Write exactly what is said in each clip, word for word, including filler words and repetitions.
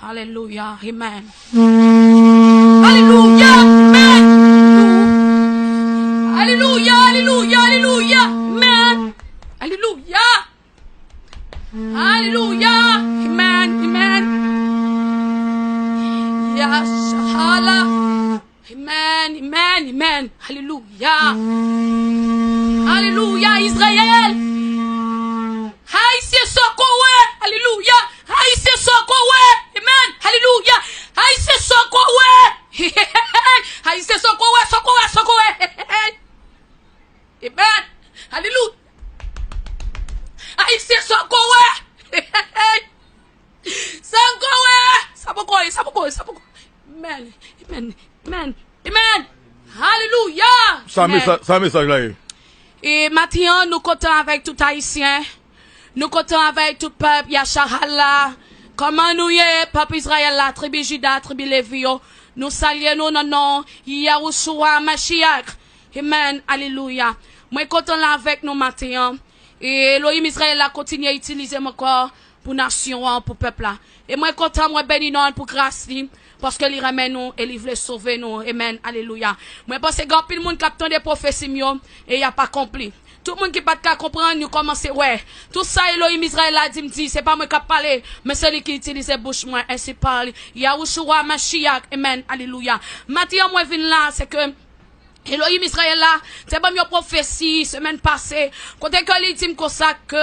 Alelouya. Amen. Alelouya. Amen. Alelouya. Alelouya. Alelouya. Amen. Alelouya. Alelouya. Amen. Amen. Yashala. Amen. Amen. Amen. Alelouya. Alelouya. Izrayèl. Ayisyen sa w konnen. Alelouya. Ayisyen sa w konnen. Amen. Alelouya. Ayisyen sa w konnen. Ayisyen sa w konnen, sa w konnen, sa w konnen. Amen. Alelouya. Ayisyen sa w konnen. Sa w konnen. Sa poko ye, sa poko ye, sa poko ye. Amen. Amen. Amen. Amen. Alelouya. Sa mesaj, sa mesaj la ye. E maten an, nou kontan avèk tout Ayisyen. Nou kontan avèk tout pèp Yasharala. Kòman nou ye, pèp Izrayèl la, tribi Jida, tribi Levi yo? Nou salye nou nan non Yahushua Mashiach. Amen. Alelouya. Mwen kontan la avèk nou maten an. E Elohim Izrayèl la kontinye itilize m ankò pou nasyon an, pou pèp la. E mwen kontan, mwen beni non l pou gras li, paske li renmen nou e li vle sove nou. Amen. Alelouya. Mwen panse gen anpil moun k ap tande pwofesi m yo e y ap akonpli. Tout moun ki pa t ka konprann, yo kòmanse wè. Tout sa Elohim Izrayèl la di m di, se pa mwen k ap pale, men se li ki itilize bouch mwen, ensi pale Yahushua Mashiach. Amen. Alelouya. Maten an mwen vin la, se ke Elohim Izrayèl la te ban m yon pwofesi semèn pase, kote ke li di m konsa ke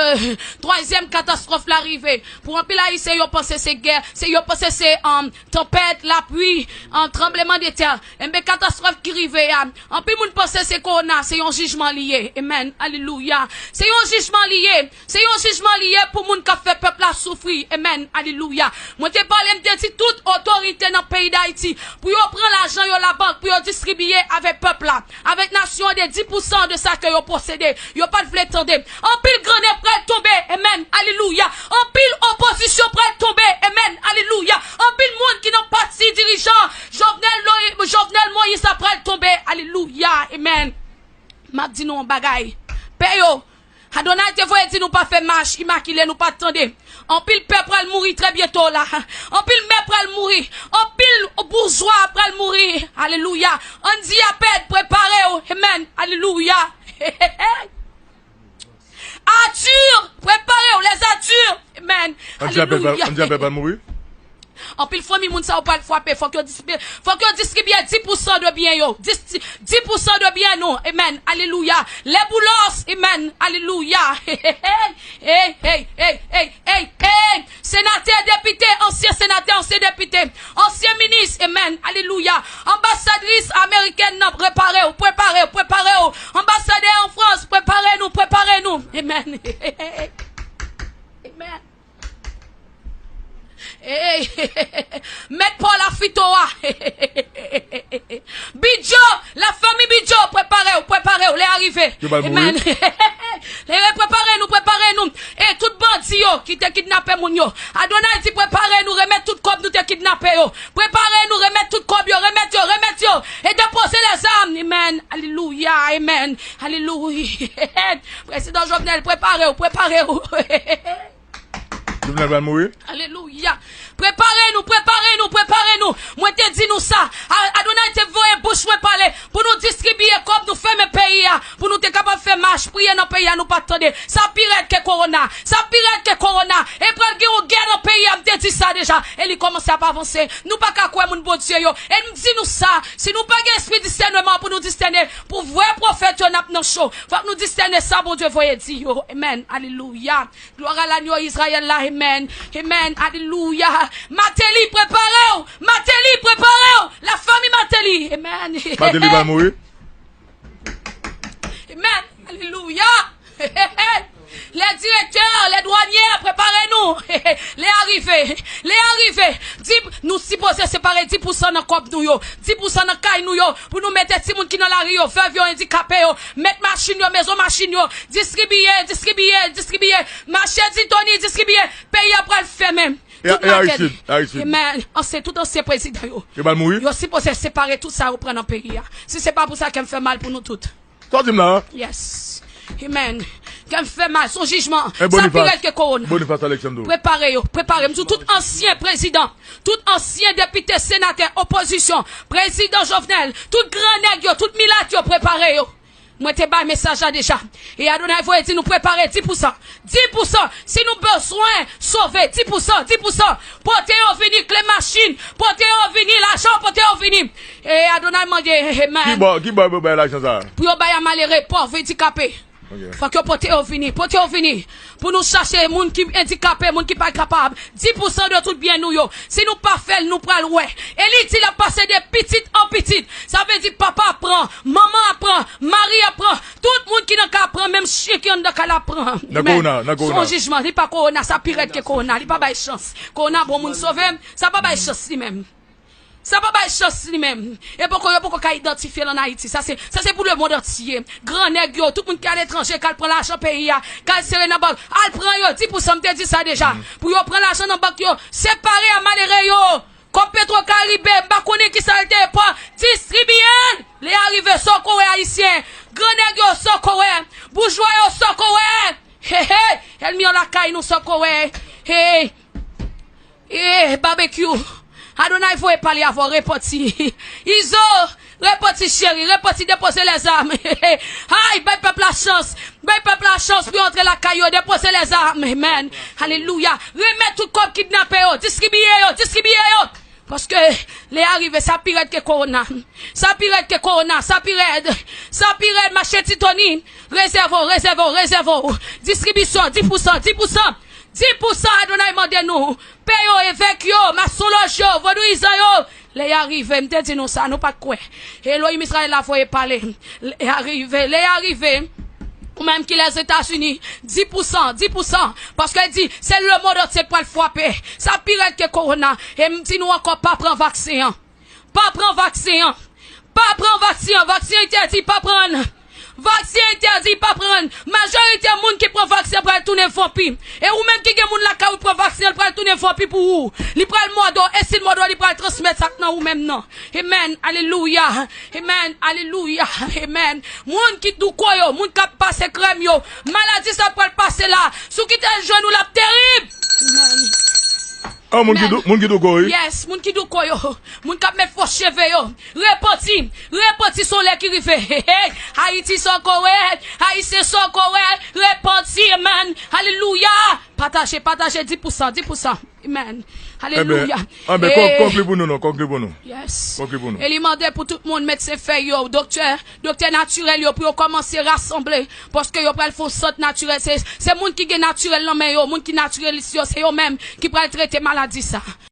twazyèm katastwòf la rive. Pou anpil Ayisyen, yo panse se gè, se, yo panse se, um, tanpèt, lapli, um, tranblemanntè. Enben, katastwòf ki rive a, anpil moun panse se kowona, se yon jijman li ye. Amen. Alelouya. Se yon jijman li ye. Se yon jijman li ye pou moun k ap fè pèp la soufri. Amen. Alelouya. Mwen te pale, m te di tout otorite nan peyi Dayiti pou yo pran lajan yo labank, pou yo distribiye avèk pèp la, avèk nasyon an de dis pousan de sa ke yo posede. Yo pa t vle tande. Anpil grannen pral tonbe. Amen. Alelouya. Anpil opozisyon pral tonbe. Amen. Alelouya. Anpil moun ki nan pati dirijan Jovenel, Lo- Jovenel Moïse la pral tonbe. Alelouya. Amen. M ap di nou yon bagay. Pè yo, Adonay te voye di nou pa fè mach imakile, nou pa t tande. Anpil pè pral mouri trè byento la. Anpil mè pral mouri. Anpil boujwa pral mouri. Alelouya. Andy Apèd, prepare w. Amen. Alelouya. Arthur, prepare w. Les Arthur. Amen. Andy Apèd pral, alelouya. Andy Apèd pral mouri. Anpil fanmi moun sa yo pral frape. Fòk yo distribiye, fòk yo distribiye dis pousan de byen yo. Dis, dis pousan de byen nou. Amen. Alelouya. Les Boulos. Amen. Alelouya. Hey, hey, hey, hey, hey, hey. Senatè, depite, ansyen senatè, ansyen depite, ansyen minis. Amen. Alelouya. Anbasadris amerikèn nan, prepare w, prepare w, prepare w. Anbasadè an Frans, prepare nou, prepare nou. Amen. Amen. Hey, mèt Paul Afito a. Bidjo, la famille Bidjo, prepare w, prepare w, lè a rive. Yo ba l mouri. Amen. Lè, prepare nou, prepare nou. E tout bandi yo ki te kidnape moun yo. Adonay di prepare nou, remèt tout kòb nou te kidnape yo. Prepare nou, remèt tout kòb yo, remèt yo, remèt yo. E depoze lèzam. Amen. Alelouya, amen. Alelouya. Prezidan Jovenel, prepare w, prepare w. Jovenel pral mouri. Alelouya. Prepare nou, prepare nou, prepare nou. Mwen te di nou sa. A- Adonay te voye bouch mwen pale pou nou distribiye kòb, nou fèmen peyi a, pou nou te kapab fè mach, priye nan peyi a, nou pa t tande. Sa pi rèd ke kowona. Sa pi rèd ke kowona. E pral gen yon gè nan peyi a, m te di sa deja. E li kòmanse ap avanse. Nou pa ka kwè moun Bondye yo. E m di nou sa, si nou pa gen espri distèneman pou nou distène, pou vrè pwofèt yo n ap nan cho. Fòk nou distène sa Bondye voye di yo. Amen. Alelouya. Glwa a lanyo Izrayèl la, amen. Amen. Alelouya. Mateli, prepare w. Mateli, prepare w. La fanmi Mateli. Amen. Mateli va mouri. Amen. Alelouya. Les directeurs, les douaniers, prepare nou. Lè a rive. Lè a rive. Di, nou sipoze separe dis pousan nan kòb nou yo. Dis pousan nan kay nou yo. Pou nou mete timoun ki nan lari yo, vèv yo, andikape yo. Mèt machin yo, mezon machin yo. Distribiye, distribiye, distribiye. Mache di Tony, distribiye. Peyi a pral fèmen. E, tout e Ayiti, Ayiti. Amen. Ansyen, tout ansyen prezidan yo. Yo pral mouri. Yo sipoze separe tout sa yo pran nan peyi a. Si se pa pou sa, kè m fè mal pou nou tout. Sa w di m la? Yes. Amen. Kè m fè mal, se yon jijman. Sa pi rèd ke kowona. Boniface Alexandro. Prepare yo, prepare. M di w, tout ansyen prezidan, tout ansyen depite, senatè, opozisyon, prezidan Jovenel, tout gran nèg yo, tout milat yo, prepare yo. Mwen te bay mesaj la deja. E Adonay voye di nou prepare dis pou san. Dis pou san. Si nou bezwen sove, dis pou san, dis pou san. Pote yo vini, kle machin. Pote yo vini, lajan, pote yo vini. E Adonay mande, amen. Ki bò, ki bò yo bay lajan sa a? Pou yo bay a malere, pòv, andikape. Ok. Fòk yo pote yo vini, pote yo vini. Pou nou chache moun ki andikape, moun ki pa kapab. Dis pou san de tout byen nou yo. Si nou pa fè l, nou pral wè. E li di l ap pase de pitit an pitit. Sa vle di papa ap pran, manman ap pran, mari ap pran. Tout moun ki nan kay ap pran, menm chen ki anndan kay la ap pran. Nan kowona, nan kowona. Se yon jijman, li pa kowona, sa pi rèd ke kowona. Li pa bay chans. Kowona bon moun sove, sa pa bay chans li menm. Sa pa bay chans li menm. E poko, yo poko ka idantifye l ann Ayiti. Sa se, sa se pou lemonn antye. Gran nèg yo, tout moun ki aletranje, k al pran lajan peyi a, k al sere nan bank. Al pran yo, dis pou san, m te di sa deja. Pou yo pran lajan nan bank yo, separe a malere yo. Kòb Petro Karibe, m pa konnen kisa l te pran, distribiye l. Lè a rive, sa w ko wè ayisyen. Gran nèg yo, sa w ko wè. Boujwa yo, sa w ko wè. Hey, hey, ènmi an lakay nou, sa w ko wè. Hey. Eh, Babekyou, Adonay voye pale avè w, repanti. Izo, repanti cheri, repanti, depoze lèzam. Ay, bay pèp la chans, bay pèp la chans pou yo antre lakay yo, depoze lèzam. Amen. Alelouya. Remèt tout kòb kidnape yo, distribiye yo, distribiye yo. Paske lè a rive, sa pi rèd ke kowona. Sa pi rèd ke kowona, sa pi rèd. Sa pi rèd, mache Titoni. Rezève w, rezève w, rezève w. Distribisyon, dis pou san, dis pou san. Dis pou san Adonay mande nou. Peyo, evèk yo, masonlòj yo, vodouyizan yo. Lè a rive, m te di nou sa, nou pa t kwè. Elohim Israel la voye pale. Lè a rive, lè a rive. Ou menm ki Lèzetazini, dis pou san, dis pou san. Paske l di, se lemonn antye k pral frape. Sa pi rèd ke kowona. E m di nou ankò, pa pran vaksen an. Pa pran vaksen an. Pa pran vaksen an. Vaksen entèdi, pa pran. Vaksen entèdi, pa pran. Majorite moun ki pran vaksen an pral tounen vanpi. E ou menm ki gen moun lakay ou pran vaksen an, l pral tounen vanpi pou ou. Li pral mòde w. E si l mòde w, li pral transmèt sa k nan ou menm nan. Amen. Alelouya. Amen. Alelouya. Amen. Moun ki douko yo, moun k ap pase krèm yo, maladi sa pral pase la. Si w kite l jwenn ou, l ap terib. Amen. Ah, moun ki dou-, moun ki douko, wi. Yes, moun ki douko yo. Moun k ap met fo cheve yo. Repanti. Repanti se yon lè ki rive. Hey, hey. Ayiti sa w ko wè. Ayisyen sa w ko wè. Repanti, amen. Alelouya. Pataje, pataje, dis pou san, dis pou san. Amen. Alelouya. Enben, enben, kon-, konkli pou nou, non, konkli pou nou. Yes. Konkli pou nou. E li mande pou tout moun, medsen fèy yo, doktè, doktè natirèl yo, pou yo kòmanse rasanble. Paske yo pral fè yon sant natirèl. Se, se moun ki gen natirèl nan men yo, moun ki natirèlis yo, se yo menm ki pral trete maladi sa.